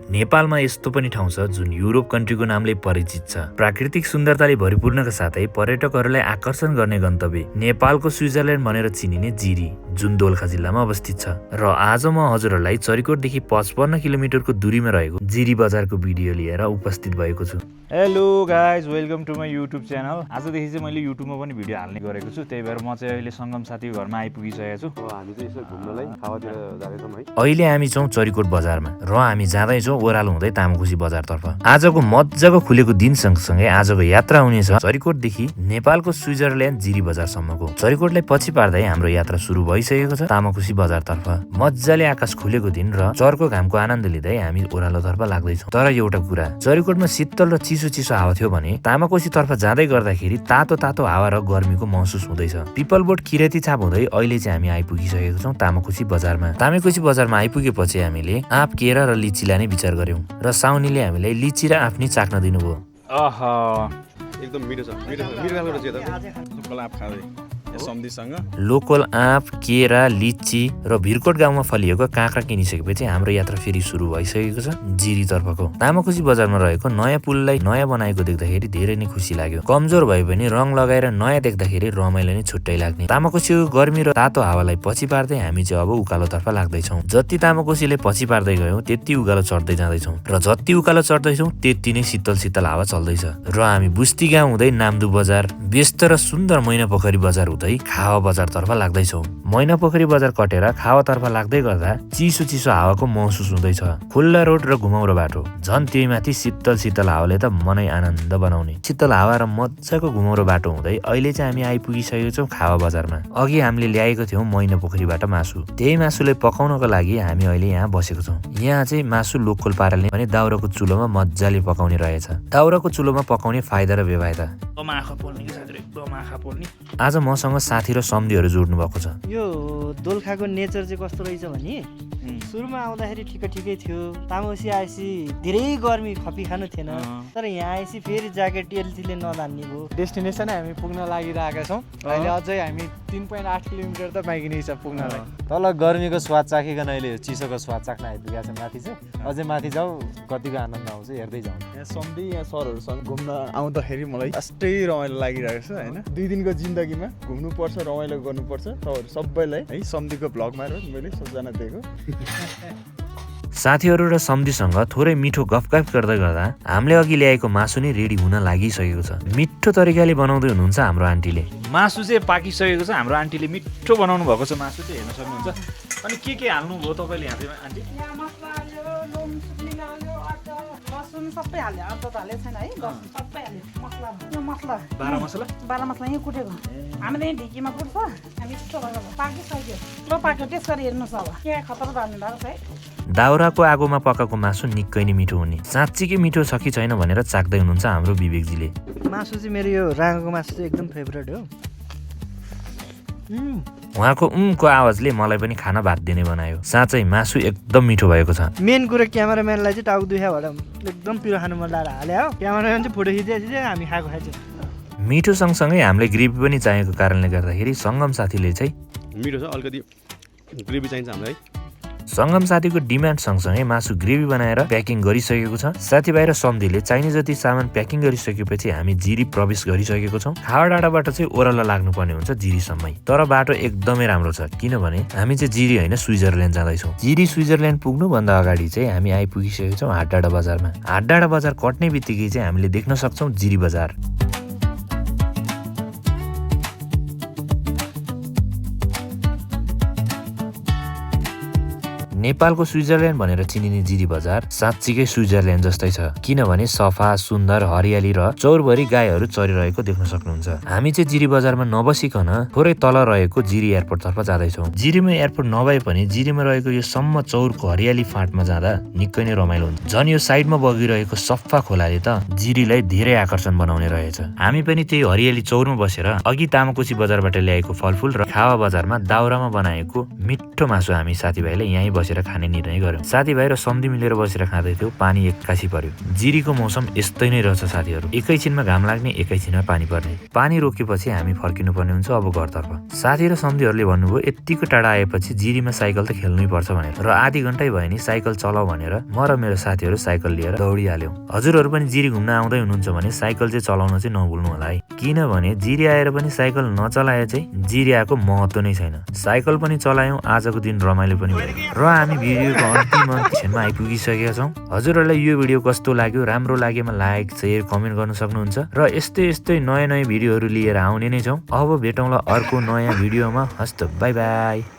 नेपालमा यस्तो पनि ठाउँ छ जुन युरोप कन्ट्रीको नामले परिचित छ। प्राकृतिक सुन्दरताले भरिपूर्णका साथै पर्यटकहरूलाई आकर्षण गर्ने गन्तव्य नेपालको स्विजरल्यान्ड भनेर चिनिने जिरी, जुन दोलखा जिल्लामा अवस्थित छ। र आज म हजुरहरूलाई चरिकोटदेखि 55 किलोमिटरको दूरीमा रहेको जिरी बजारको भिडियो लिएर उपस्थित भएको छु। Hello guys, welcome to my YouTube channel. आजदेखि चाहिँ मैले युट्युबमा पनि भिडियो हाल्ने गरेको छु, त्यही भएर म चाहिँ अहिले सङ्गम साथीको घरमा आइपुगिसकेको छु। हामी चाहिँ यसो घुम्नलाई हावातिर जाँदैछौँ है। अहिले हामी छौँ चरिकोट बजारमा र हामी जाँदैछौँ ओह्रालो हुँदै तामाकोसी बजारतर्फ। आजको मजाको खुलेको दिन सँगसँगै आजको यात्रा हुनेछ चरिकोटदेखि नेपालको स्विजरल्यान्ड जिरी बजारसम्मको। चरिकोटलाई पछि पार्दै हाम्रो यात्रा सुरु भइसकेको छ तामाकोसी बजारतर्फ। मजाले आकाश खुलेको दिन र चर्को घामको आनन्द लिँदै हामी ओह्रालोतर्फ लाग्दैछौँ। तर एउटा कुरा, चरिकोटमा शीतल र चिसो हावा थियो भने तामाकोसी तर्फ जाँदै गर्दाखेरि तातो हावा र गर्मीको महसुस हुँदैछ। पिपल बोट किराती छाप हुँदै अहिले चाहिँ हामी आइपुगिसकेको छौँ तामाकोसी बजारमा। तामाकोसी बजारमा आइपुगेपछि हामीले आँप, केरा र लिचीलाई नै विचार गर्यौं र साउनीले हामीलाई लिची र आफ्नी चाख्न दिनुभयो। एकदम मिठो छ, मिठो खालको रहेछ त। लोकल आँप, केरा, लिची र भिरकोट गाउँमा फलिएको काँक्रा किनिसकेपछि हाम्रो यात्रा फेरि सुरु भइसकेको छ जिरी तर्फको। तामाकोसी बजारमा रहेको नयाँ पुललाई नयाँ बनाएको देख्दाखेरि धेरै नै खुसी लाग्यो। कमजोर भए पनि रङ लगाएर नयाँ देख्दाखेरि रमाइलो नै छुट्टै लाग्ने। तामाकोसीको गर्मी र तातो हावालाई पछि पार्दै हामी चाहिँ अब उकालोतर्फ लाग्दैछौँ। जति तामाकोसीले पछि पार्दै गयौँ त्यति उकालो चढ्दै जाँदैछौँ र जति उकालो चढ्दैछौँ त्यति नै शीतल हावा चल्दैछ। र हामी बुस्ती गाउँ हुँदै नामदु बजार, व्यस्त र सुन्दर मैनापोखरी बजार हुँदै खावा बजारतर्फ लाग्दैछौँ। मैनापोखरी बजार कटेर खावातर्फ लाग्दै गर्दा चिसो हावाको महसुस हुँदैछ। खुल्ला रोड र घुमाउरो बाटो, झन् त्यही माथि शीतल हावाले त मनै आनन्द बनाउने। शीतल हावा र मजाको घुमाउरो बाटो हुँदै अहिले चाहिँ हामी आइपुगिसकेको छौँ खावा बजारमा। अघि हामीले ल्याएको थियौँ मैनापोखरीबाट मासु, त्यही मासुलाई पकाउनको लागि हामी अहिले यहाँ बसेको छौँ। यहाँ चाहिँ मासु लोकल पाराले भने दाउराको चुलोमा मजाले पकाउने रहेछ। दाउराको चुलोमा पकाउने फाइदा र बेफाइदा। आज मसँग साथी र सम्झीहरू जोड्नु भएको छ। यो दोलखाको नेचर चाहिँ कस्तो रहेछ भने सुरुमा आउँदाखेरि ठिकै थियो। तामाकोसी आएपछि धेरै गर्मी खपी खानु थिएन, तर यहाँ आएपछि फेरि ज्याकेट एलसीले नधान्ने भयो। डेस्टिनेसन हामी पुग्न लागिरहेका छौँ। अहिले अझै हामी 3.8 किलोमिटर त बाँकी नै छ पुग्नलाई। तल गर्मीको स्वाद चाखिकन अहिले चिसोको स्वाद चाख्न आइपुगेको छ माथि चाहिँ। अझै माथि जाऊ, कतिको आनन्द आउँछ हेर्दै जाउँ। यहाँ सम्धी यहाँ सरहरूसँग घुम्न आउँदाखेरि मलाई यस्तै रमाइलो लागिरहेको छ होइन। 2 दिनको जिन्दगीमा घुम्नुपर्छ, रमाइलो गर्नुपर्छ। तपाईँहरू सबैलाई है सम्धीको भ्लग मार्फत मैले सबजना दिएको। साथीहरू र सम्झीसँग थोरै मिठो गफगाफ गर्दै गर्दा हामीले अघि ल्याएको मासु नै रेडी हुन लागिसकेको छ। मिठो तरिकाले बनाउँदै हुनुहुन्छ हाम्रो आन्टीले। मासु चाहिँ पाकिसकेको छ। हाम्रो आन्टीले मिठो बनाउनु भएको छ मासु चाहिँ, हेर्न सक्नुहुन्छ। अनि के हाल्नुभयो तपाईँले यहाँ चाहिँ आन्टी? सबै हाल्यो, अदुवा त हालेको छैन है, सबै हाल्यो मसला। यो मसला 12 मसला यहीँ कुटेको हामीले यहीँ ढिकीमा कुट्छ। हामी मिठो भएको पाकिसक्यो, लो पाक्यो। टेस्ट गरी हेर्नुहोस् अब के खतरा हाल्नु भएको छ है। दाउराको आगोमा पकाएको मासु निकै नै मिठो हुने। साँच्चीकै मिठो छ कि छैन भनेर चाख्दै हुनुहुन्छ हाम्रो विवेकजीले। मासु चाहिँ मेरो यो राँगाको मासु चाहिँ एकदम फेभरेट हो। उहाँको को आवाजले मलाई पनि खाना भात दिने बनायो। साँच्चै मासु एकदम मिठो भएको छ। मेन कुरा क्यामेराम्यानलाई चाहिँ टाउको दुख्या भएर एकदम पिरो खानु मन लागेर हाल्यो। क्यामेराम्यान चाहिँ फोटो खिचेपछि हामी खाएको। मिठो सँगसँगै हामीलाई ग्रेभी पनि चाहिएको कारणले गर्दाखेरि सङ्गम साथीले चाहिँ मिठो छ, अलिकति ग्रेभी चाहिन्छ हामीलाई। सङ्गम साथीको डिमान्ड सँगसँगै मासु ग्रेभी बनाएर प्याकिङ गरिसकेको छ। साथीभाइ र सम्धीले चाहिने जति सामान प्याकिङ गरिसकेपछि हामी जिरी प्रवेश गरिसकेको छौँ। खावा डाँडाबाट चाहिँ ओह्रालो लाग्नुपर्ने हुन्छ जिरीसम्मै, तर बाटो एकदमै राम्रो छ किनभने हामी चाहिँ जिरी होइन स्विजरल्यान्ड जाँदैछौँ। जिरी स्विजरल्यान्ड पुग्नुभन्दा अगाडि चाहिँ हामी आइपुगिसकेको छौँ हाटडाँडा बजारमा। हाटडाँडा बजार कट्ने बित्तिकै चाहिँ हामीले देख्न सक्छौँ जिरी बजार। नेपालको स्विजरल्यान्ड भनेर चिनिने जिरी बजार साँच्चीकै स्विजरल्यान्ड जस्तै छ किनभने सफा, सुन्दर, हरियाली र चौरभरि गाईहरू चरिरहेको देख्न सक्नुहुन्छ। हामी चाहिँ जिरी बजारमा नबसिकन थोरै तल रहेको जिरी एयरपोर्टतर्फ जाँदैछौँ। जिरीमा एयरपोर्ट नभए पनि जिरीमा रहेको यो सम्म चौरको हरियाली फाँटमा जाँदा निकै नै रमाइलो हुन्छ। झन् यो साइडमा बगिरहेको सफा खोलाले त जिरीलाई धेरै आकर्षण बनाउने रहेछ। हामी पनि त्यही हरियाली चौरमा बसेर अघि तामाकोसी बजारबाट ल्याएको फलफुल र खावा बजारमा दाउरामा बनाएको मिठो मासु हामी साथीभाइले यहीँ बसेर खाने निर्णय गर्यौं। साथीभाइ र सम्धी मिलेर बसेर खाँदै थियौ, पानी एक्कासी पर्यो। जिरीको मौसम यस्तै नै रहेछ साथीहरू, एकैछिनमा घाम लाग्ने, एकैछिनमा पानी पर्ने। पानी रोकेपछि हामी फर्किनु पर्ने हुन्छ अब घरतर्फ। साथी र सम्धीहरूले भन्नुभयो यत्तिको टाढा आएपछि जिरीमा साइकल त खेल्नै पर्छ भनेर, र आधी घण्टै भए नि साइकल चलाऊ भनेर म र मेरो साथीहरू साइकल लिएर दौडिहाल्यौं। हजुरहरू पनि जिरी घुम्न आउँदै हुनुहुन्छ भने साइकल चाहिँ चलाउन चाहिँ नभुल्नु होला है, किनभने जिरी आएर पनि साइकल नचलाए चाहिँ जिरी आएको महत्त्व नै छैन। साइकल पनि चलायौं, आजको दिन रमाइलो पनि भयो र हामी भिडियोको अन्तिम क्षणमा आइपुगिसकेका छौं। हजुरहरूलाई यो भिडियो कस्तो लाग्यो? राम्रो लागेमा लाइक, शेयर, कमेन्ट गर्न सक्नुहुन्छ र यस्तै नयाँ भिडियोहरू लिएर आउने नै छौं। अब भेटौँला अर्को नयाँ भिडियोमा। हस्त, बाई बाई।